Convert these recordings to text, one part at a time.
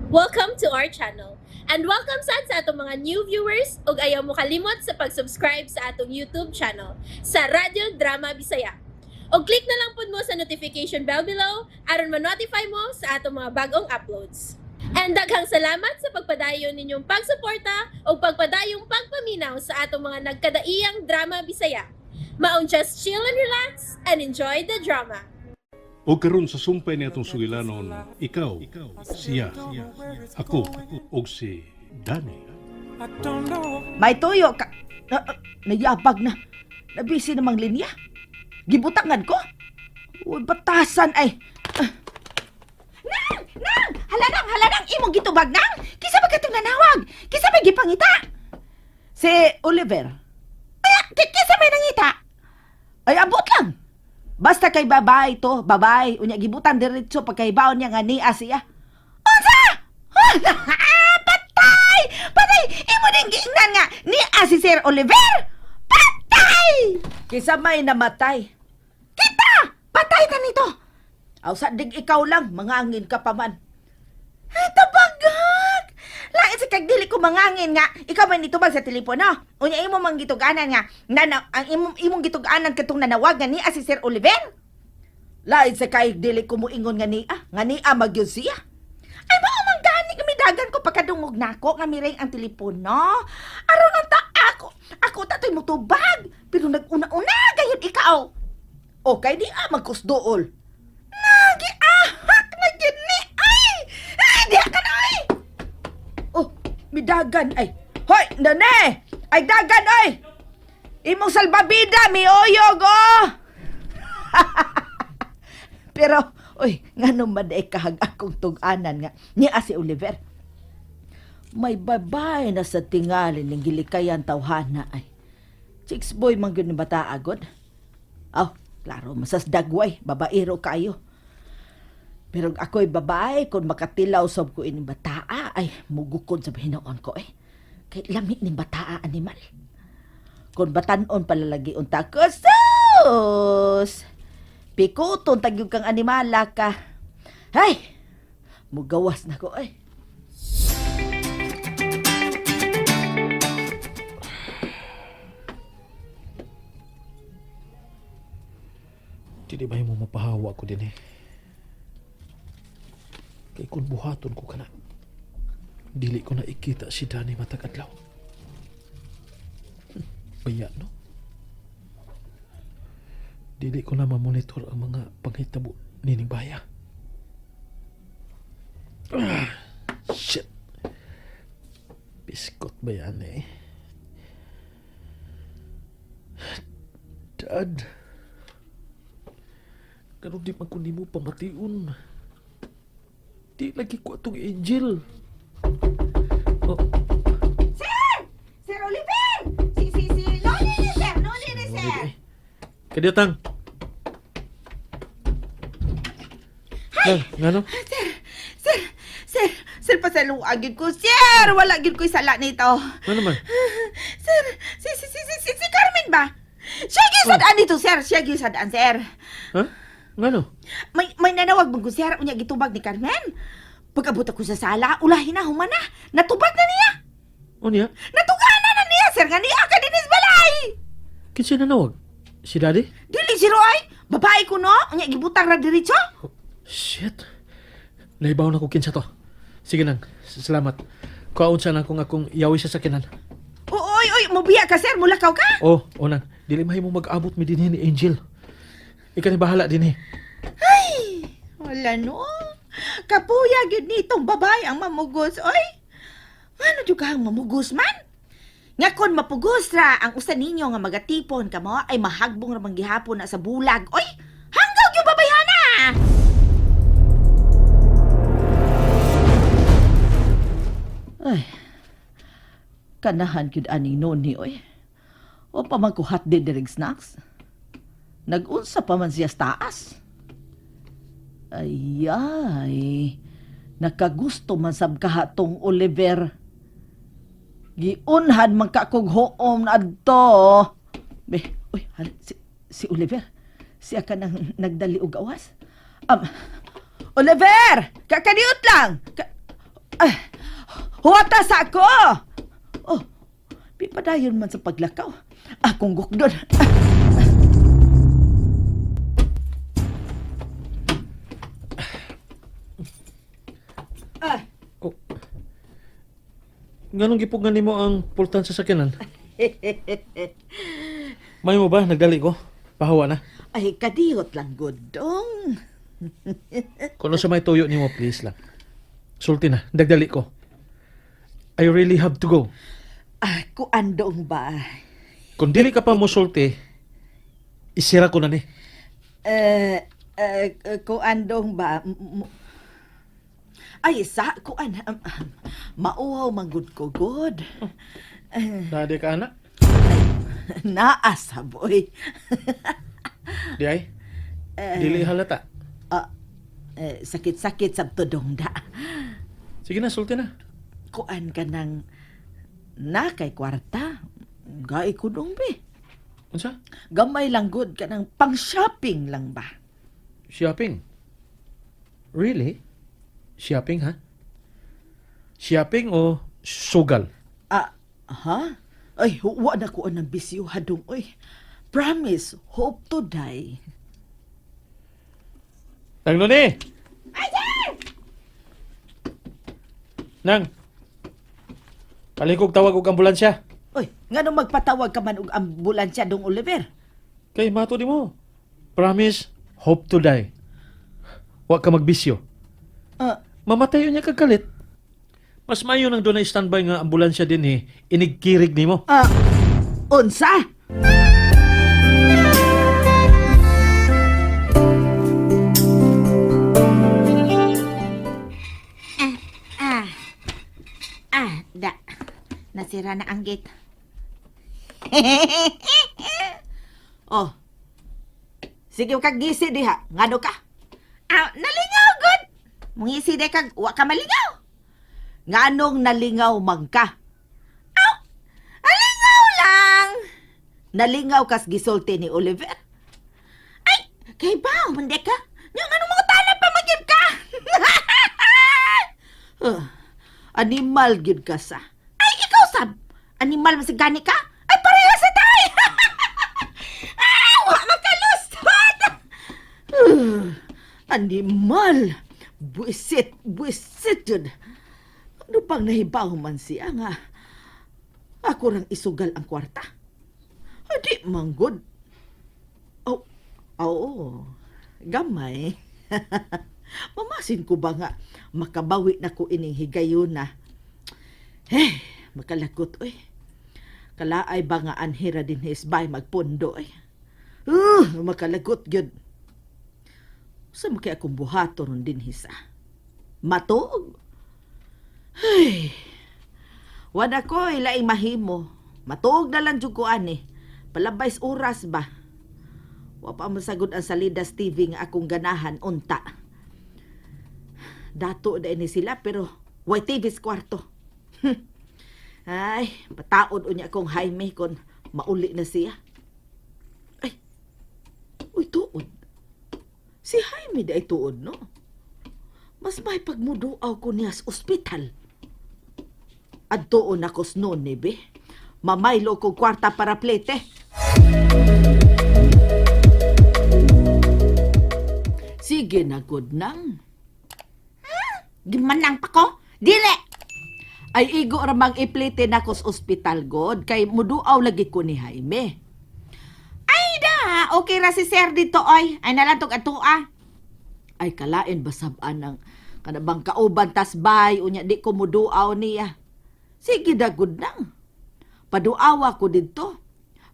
Welcome to our channel. And welcome sad sa atong mga new viewers ug ayaw mo kalimot sa pag-subscribe sa atong YouTube channel sa Radyo Drama Bisaya. Og click na lang pud mo sa notification bell below aron ma-notify mo sa atong mga bagong uploads. And daghang salamat sa pagpadayon ninyong pagsuporta ug pagpadayong pagpaminaw sa atong mga nagkadaiyang drama Bisaya. Maong just chill and relax and enjoy the drama. O karon sa sumpay ni atong sugilanon, ikaw, siya, ako, og si Danny. May tuyo ka. Na, nayabag na. Nabisi namang linya. Gibutangan ko. Uy, batasan ay. Ah. Nang! Nang! Halanang! Halanang! Imong gitubag nang! Kisa ba katong nanawag? Kisa ba gipangita? Si Oliver. Ay, kisa may nangita? Ay, abot lang. Basta kay babae to, babae. Unya gibutan diretso pagkaibaon niya nga niya siya. Unsa? Patay! Patay! Imo ding giingnan nga niya si Sir Oliver! Patay! Kisa may namatay. Kita! Patay ta nito! Aw sa dig ikaw lang, mangangin ka pa man. Ay, tabagak! Lain sa kag dili ko mangangin nga, ikaw man nitubag sa telepono. Unya imo mang gitug-anan nga, nana, ang imong gitug-anan katong nanawag nga niya si Sir Oliver. Lain sa kay dili ko moingon nga niya magyud siya. Ay mao man gani nga midagan ko pagkadungog nako nga miring ang telepono. Aron ang ta ako, ako ta to'y mutubag, pero nag-una-una gayud ikaw. Okay di a magkusduol. Nagiahak na gyud ni ay. Ay diha ka na ay. Oh, midagan ay. Hoy, nane! Ay dagan ay. Imong salbabida miuyog oh. Pero, oy, ngano man ay kahag akong tug-anan nga niya si Oliver. May babae na sa tingali ng gilikayan tawhana ay. Chicks boy man gyud ni bata agod. Aw, klaro, masas dagway, babaero kayo. Pero ako'y babae, kung makatilaw sob ko ining bataa, ay mugukod sa hinoon ko eh. Kay lami ning bataa animal. Kung batanon palalagi unta ko, sus! Pikuton tagyog kang animala ka. Hay! Mugawas na ko ay. Dili ba mo mapahawa ko din eh. Kay kung buhaton ko kana, dili ko na ikita si Danny matag adlaw. Baya, no? Dili ko na mamonitor ang mga panghitabo nining baya. Ah, shit. Biskot ba yan eh? Dad. Karon di man ko nimo pamation. Di lagi ko atong angel. Oh, Sir! Sir Oliver! Si Loli ni sir! Loli ni sir! Kadiyotang. Hay! Ngano? Sir! Sir! Sir! Sir, pasaluan gyud ko. Sir! Wala gyud ko'y sala nito. Ano man? Sir! Si Carmen ba? Siya gyud sadaan dito, sir. Siya gyud sadaan, sir. Ha? Ngano? May nanawag man ko, sir. Unya gitubag ni Carmen. Pag-abot ako sa sala, ulahin na, humana. Natubag na niya. Unya? Natugana na niya, sir. Nga niya ka dinis balay. Kinsa nanawag? Si Daddy? Dili, sir, ay. Babae ko, no? Unya gibutang ra diretso. Oh, shit. Naibaw na ko kinsa to. Sige nang, salamat. Kuhaon sa na kung akong yawi sa sakinan. Oy, oy, mubiya ka, sir. Mulakaw ka. Oh, oh nang. Dili mahimo mag-abot mi dinhi ni Angel. Ikaw ni bahala dinhi. Ay, wala no. Kapuya gyud nitong babae ang mamugos, oy. Ano jud ka ang mamugos man? Nga kon mapugos ra ang usa ninyo nga magatipon kamo ay mahagbong ra man gihapon na sa bulag, oy. Hanggaw gyud babayhana. Ay. Kanahan gyud aning noni, oy. O pa man ko hot dirig snacks. Nag-unsa pa man siya sa taas. Ayay, nakagusto man sab kahatong Oliver. Giunhan man ka kog hoom na adto. Be, uy, si Oliver. Siya ka nang nagdali og awas. Oliver! Kakadiot lang! Ah, huwata sa ako! Oh, pipadayon man sa paglakaw. Akong gukdon. Ah, Oh. Nganong gipugngan nimo ang pultan sa sakyanan? May mo ba? Nagdali ko. Pahawa na. Ay, kadiyot lang gudong. Kung ano sa may tuyo nimo, please lang. Sulti na. Nagdali ko. I really have to go. Ah, kuandong ba? Kung dili ka pa mo sulti, isira ko na ni. Eh, kuandong ba? Ay, sa, kuan. Mauhaw manggod ko, god. Nade ka, anak? Naasa, boy. Di ay? Dili halata. Ah, eh, sakit-sakit sa tudong da. Sige na, sulti na. Kuan ka ng na kay kwarta. Gai ko dong be. Unsa? Gamay lang good ka ng pang-shopping lang ba? Shopping. Really? Shopping, ha? Shopping o sugal? Ah, ha? Ay, wa na ko ang bisyo hadong oy. Promise, hope to die. Nang Noni! Nang! Palikog tawag og ambulansya. Oy, ngano magpatawag ka man og ambulansya dong Oliver? Kay mato di mo. Promise, hope to die. Wa ka magbisyo. Ah, Mamatay niya kagalit. Mas mayo nang doon na standby nga ambulansya din eh. Inigkirig nimo. ah, unsa? Ah. Ah, da. Nasira na ang gate. Oh. Sige kag gisi diha. Ngano ka? Ah, nalingaw gud. Mungisi de kag wa ka malingaw. Nganong nalingaw man ka? Aw, alingaw lang. Nalingaw kas gisulti ni Oliver. Ay, kay ba, hindi ka? Yung ano mga tanan pa magyud ka? Huh, animal gyud ka sa. Ay, ikaw sab. Animal man gani ka? Ay, pareha sa tay. Ah, wa makalusot. Huh, animal. Buisit, buisit yun. Ano pang nahibaw man siya nga? Ako rang isugal ang kwarta. Adi, manggod. Oh, oo, gamay. Mamasin ko ba nga makabawi na ko ining higayon na. Eh, makalagot oy. Kalaay ba nga anhira din hisbay magpundo oy. Makalagot gyud. Sa mo kaya akong buhaton ron din hisa? Matuog? Ay, wala ko ilaing mahimo. Matuog na lang jud ko ani. Palabay sa oras ba? Wa pa masagod ang Salidas TV nga akong ganahan unta. Dato na ni sila pero way TV sa kwarto. Ay, pataod unya akong Jaime kon mauli na siya. Ay, uy tuod. Si Jaime di ay tuod, no? Mas may pagmuduaw ko niya sa ospital. Adtoon ako noon ni be. Mamaylo ko kwarta para plete. Sige na, good nang. Gimanang pa ko? Dili. Ay igo ramang iplete na ko sa ospital, god. Kay muduaw lagi ko ni Jaime. Ay da, okay ra si sir dito oy. Ay nalang tog atua. Ay kalain basab-an ang kanabang kauban tas bay unya di ko muduaw niya. Sige da gud nang. Paduawa ko didto.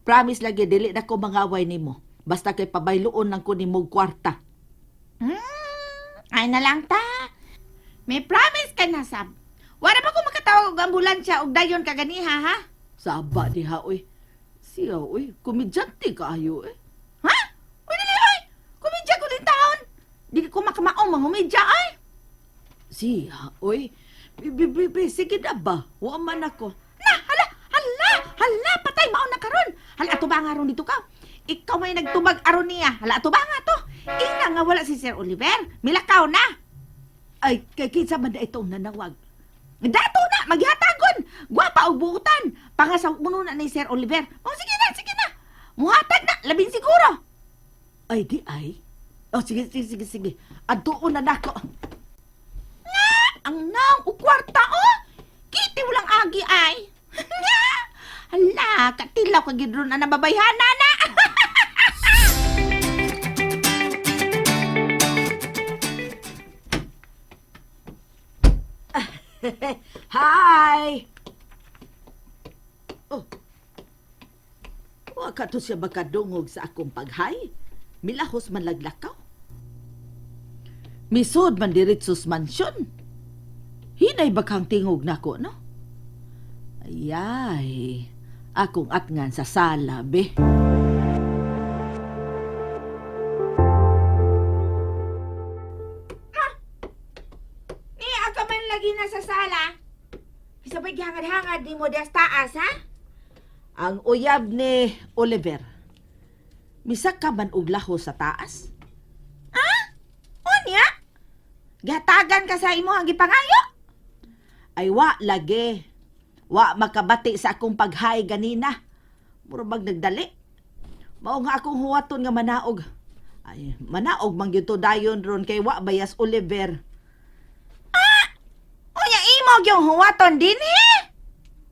Promise lagi dili na ko mangaway nimo. Basta kay pabayloon lang ko nimo kwarta. Ay na lang ta. May promise ka na sab. Wala pa ko makatawag og ambulansya og dayon ka ganiha ha? Saba diha oy. Siya oy, komedyante kaayo eh. Ha? Uy dili oy. Kumidya ko din taon. Dili ko makamaong mangumidya ay. Siya oy. Bi, bi, bi, sige na ba? Wa man ako. Na, hala, hala, hala, patay mao na karon. Hala ato ba nga aron dito ka? Ikaw may nagtubag aron niya. Hala ato ba nga to? Ina nga wala si Sir Oliver. Milakaw na. Ay, kay kinsa man na itong nanawag. Dato na, maghatagon. Gwapa og buutan. Pangasaw uno na ni Sir Oliver. Oh, sige na, sige na. Muhatag na, labing siguro. Ay, di ay. Oh, sige, sige, sige, sige. Adtuon na nako. Nga, ang naong og kwarta, oh. Kiti walang agi ay. Nga. Hala, katilaw ka gid ron na nababayhana na. Hi! Oh. Wa ka to siya makadungog sa akong paghay. Milahos man laglakaw. Misod man diretsos mansyon. Hinay ba kang tingog nako, no? Ayay, akong atngan sa sala, be. Ni ako man lagi na sa sala. Sabay gihangad-hangad ni mo des taas, ha? Ang uyab ni Oliver. Misaka man og lahos sa taas. Unya? Gihatagan ka sa imo ang gipangayo? Ay wa lagi. Wa makabati sa akong paghay ganina. Mura bag nagdali. Mao nga akong huwaton nga manaog. Ay, manaog man gyud to dayon ron kay wa bayas Oliver. Ah! Unya imo gyung huwaton dinhi?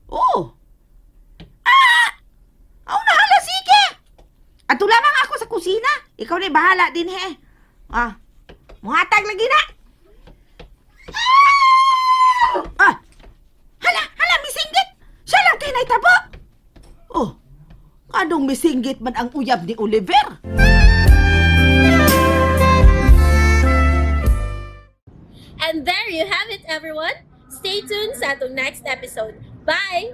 Oh, Ah! Aw na hala sige. Ato lamang ako sa kusina. Ikaw na bahala dinhi. Ah. Muhatag lagi na. ah, Hala, hala misinggit. Siya lang kay naitabo. oh. Anong misinggit man ang uyab ni Oliver? And there you have it, everyone. Stay tuned sa atong next episode. Bye!